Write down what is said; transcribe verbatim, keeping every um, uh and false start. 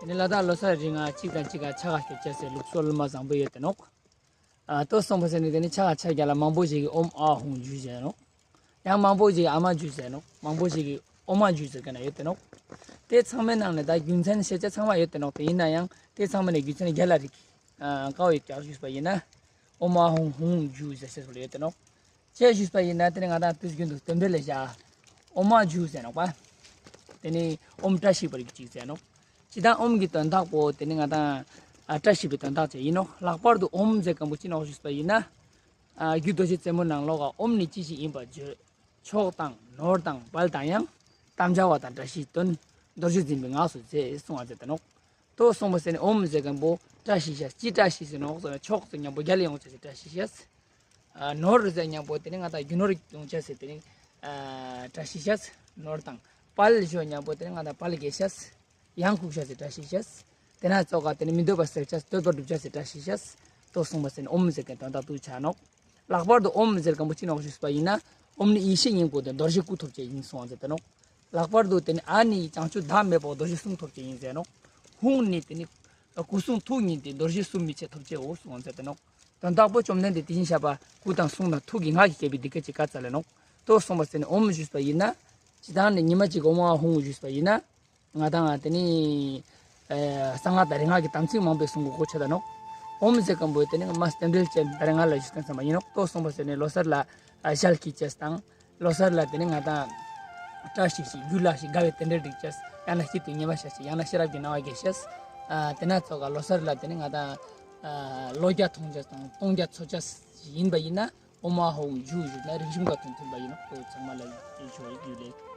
དེ་ནི་ལ་དྭགས་ལོ་གསར་རིང་ང་གཅིག་དང་གཅིག་ག་ཕྱག་ག་སྐྱབས་ཅེས་སི་ལུགས་སྲོལ་མ་བཟང་པོ་ཡོད་དེ་ནོག། ཨ་ཏོ་སོང་པ་ཟེར་ནི་དེ་ནི་ཕྱག་ག་ཕྱག་རྒྱ་ལ་མང་པོ་ཞིག་གི་ཨོཾ་ཨཱཿཧཱུྃ་ཇུ་ཟེར་ནོག། ཡང་མང་པོ་ཞིག་གི་ཨ་མ་ཇུ་ཟེར་ནོག། མང་པོ་ཞིག་གི་ཨོ་མ་ཇུ་ཟེར་མཁན་ཡོད་དེ་ནོག། དེ་ཚང་མའི་ནང་ནས་ད་རྒྱུ་མཚན་ཤེས་བྱ་ཚང་མ་ཡོད་དེ་ནོག། དེ་ཡིན་ན་ཡང་དེ་ཚང་མ་ནས་རྒྱུ་མཚན་རྒྱལ་ལ་རིགས་ཨ་ཀའོ་ཡོད་ཀྱག་ཞུས་པ་ཡིན་ན། ཨོཾ་ཨཱཿཧཱུྃ་ཧཱུྃ་ཇུ་ཟེར་ཟེར་ལ་ཡོད་དེ་ནོག། ཅི་ཞུས་པ་ཡིན་ན་དེ་ནི་ང་དང་དུས་རྒྱུན་དུ་རྟེན་འབྲེལ་ལ་བཞག། ཨོ་མ་ཇུ་ཟེར་ནོག་པ། དེ་ནི་ཨོཾ་བཀྲ་ཤིས་པར་གྱུར་ཅིག་ཟེར་ནོག། ཅི་དང་ཨོཾ་གྱི་དོན་དག་པོ་དེ་ནི་ང་དང་ཨ་བཀྲ་ཤིས་པའི་དོན་དག་ཅིག་ཡིན་ནོག། ལྷག་པར་དུ་ཨོཾ་ཟེར་མཁན་པོ་ཅི་ནོག་ཞུས་པ་ཡིན་ན། ཨ་རྒྱུད་རྡོ་རྗེ་རྩེ་མོ་ནང་ལོགས་ཀ་ཨོཾ་ནི་ཅི་ཞིག་ཡིན་པ་བརྗོད། མཆོག་དང་ནོར་དང་དཔལ་དང་ཡང་། དམ་བཅའ་བ་དང་བཀྲ་ཤིས་དོན། རྡོ་རྗེ་འཛིན་པའི་ངག་གསོ་མཛད་གསུང་བ་མཛད་དེ་ནོག། ཏོ་སོང་པ་ཟེར་ནི་ཨོཾ་ཟེར་མཁན་པོ་བཀྲ་ཤིས་ཤེས། ཅི་བཀྲ་ཤིས་ཟེར་ནོག་ཟེར་ན་མཆོག་ཟེར་མཁན་པོ་རྒྱལ་ལ་ཡོང་ཅེས་སི་བཀྲ་ཤིས་ཤེས། ཨ་ནོར་ཟེར་མཁན་པོ་དེ་ནི་ང་དང་རྒྱུ་ནོར་ཡོང་ཅེས་སི་དེ་ནི་ཨ་བཀྲ་ཤིས་ཤེས། ནོར་དང་དཔལ་ཞུ་མཁན་པོ་དེ་ནི་ང་དང་དཔལ་རྒྱས་ཤེས། ཡང་ཁུག་ཤེས་སི་བཀྲ་ཤིས་ཤེས། དེ་ན་ཙོགས་ཀ་དེ་ནི་མི་འདོད་པ་སེལ་ཅེས་འདོད་པ་སྒྲུབ་ཅེས་སི་བཀྲ་ཤིས་ཤེས། ཏོ་སོང་པ་ཟེར་ནི་ཨོཾ་ཟེར་མཁན་དོན་དག་ཏུ་ཆ་ནོག། ལྷག་པར་དུ་ཨོཾ་ཟེར་མཁན་པོ་ཅི་ནོག་ཞུས་པ་ཡིན་ན། ཨོཾ་ནི་ཡེ་ཤེས་སྙིང་པོ་དེ་རྡོ་རྗེ་སྐུ་ཐོབ་ཅེས་ཡིན་གསུང་བ་མཛད་དེ་ནོག། ལྷག་པར་དུ་དེ་ནི་ཨ་ནི་བྱང་ཆུབ་བདག་མེད་པ་རྡོ་རྗེ་གསུང་ཐོབ་ཅེས་ཡིན་ཟེར་ནོག། ཧཱུྃ་ནི་དེ་ནི་སྐུ་གསུང་ཐུགས་ཉིད་དེ་རྡོ་རྗེ་གསུམ་མི་ཕྱེད་ཐོབ་ཅེས་འོ་གསུང་བ་མཛད་དེ་ནོག། དོན་དག་པོ་བཅོམ་ལྡན་འདས་དེ་བཞིན་གཤེགས་པ་སྐུ་དང་གསུང་དང་ཐུགས་ཀྱི་སྔགས་ཀྱི་བསྐྱེད་པའི་འདི་སྐད་ཅེས་བཀའ་སྩལ་ལ་ནོག། ཏོ་སོང་པ་ཟེར་ནི་ཨོཾ་ཞུས་པ་ཡིན་ན། ཅི་དང་ནི་ཉི་མ་གཅིག་ཨོཾ་ཨཱཿཧཱུྃ་ཞུས་པ་ཡིན་ན། ང་དང་ང་དེ་ནི་ཨ་གསང་སྔགས་དང་རིག་སྔགས་ཀྱི་དམ་ཚིག་མང་པོའི་གསུང་གི་གོ་ཆ་ད་ནོག། ཨོཾ་ཟེར་མཁན་པོ་དེ་ནི་མ་རྟེན་འབྲེལ་ཅན་ད་རེས་ང་ལ་ཞུས་མཁན་ཚང་མ་ཡིན་ནོག། ཏོ་སོང་པ་ཟེར་ནི་ལོ་གསར་ལ་ཨ་ཞལ་གྱིས་བཅས་དང་། ལོ་གསར་ལ་དེ་ནི་ང་དང་བཀྲ་ཤིས་ཤིག་རྒྱུ་ལ་ཞིག་དགའ་བའི་རྟེན་འབྲེལ་སྒྲིག་ཅེས། ཡང་ན་སྐྱིད་དུ་ཉི་མ་ཤར་ཅེས། ཡང་ན་ཤེས་རབ་ཀྱི་སྣང་བ་རྒྱས་ཤེས། ཨ་དེ་ན་ཙོགས་ཀ་ལོ་གསར་ལ་དེ་ནི་ང་དང་ཨ་ལོ་བརྒྱ་ཐོང་ཅེས་དང་སྟོང་བརྒྱ་འཚོ་ཅེས་ཡིན་པ་ཡིན་ན། ཨོཾ་ཨཱཿཧཱུྃ་ཇུ་ཞུས་ན་རིག་གཞུང་དང་མཐུན་པ་ཡིན་ནོག། ཏོ་ཚང་མ་ལ་ཡིད་ཆེས་ཡོད་ལེ།